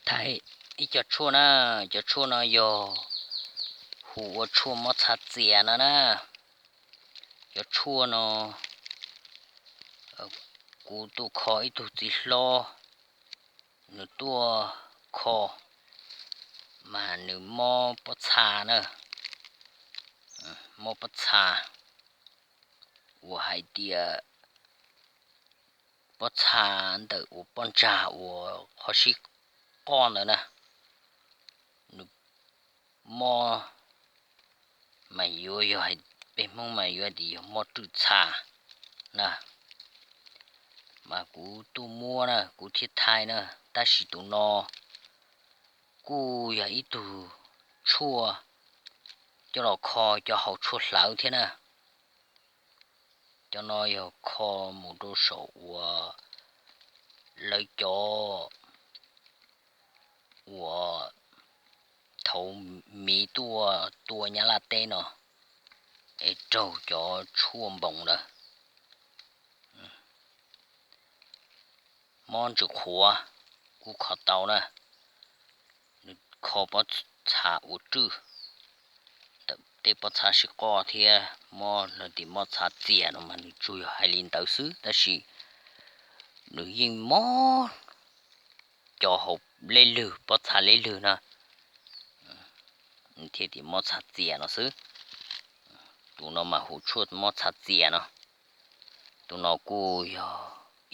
Thaij ib co tshuaj na, cov tshuaj no yog hu ua tshuaj mob txha txias no na. Cov tshuaj no kuv tuaj kho ib tug txiv hlob, nws tuaj kho mas nws mob pob txha na, mob pob txha uas hais tias pob txha ntawm uas pob ntsag uas qhov sib qoj ntawd na, nws mob mas yuav yog hais peb Hmoob mas yuav tias yog mob rwj txha na. Mas kuv tuaj muab na, kuv thiaj thaij na, tab sis tus no kuj yog ib tug tshuaj coj los kho cov haus tshuaj hlawv thiab na. Cov no yog kho mus rau saum uas lawv cov uas thaum miv tuaj tua Nyab Laj teb no es raug cov tshuaj npoos ntawd. Mob ntsis qhuav kuj kho tau na, nws kho pob txha ua rwj, tej pob txha sib qoj thiab mob lawv tias mob txha txias no mas nws tsuas yog hais li ntawd xwb, tab sis nws yeej mob cov haus leb lwg, pob txha leb lwg na, thiaj tias mob txha txias no xwb. Tus no mas hu tshuaj mob txha txias no. Tus no kuj yog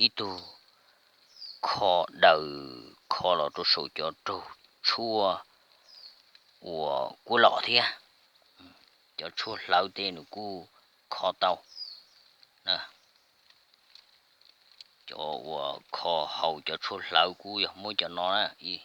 ib tug kho daws kho los rau saum cov raug tshuaj uas kuab lom thiab. Cov tshuaj hlawv tej nws kuj kho tau. Cov uas kho haus cov tshuaj hlawv kuj yog muab cov no na, ib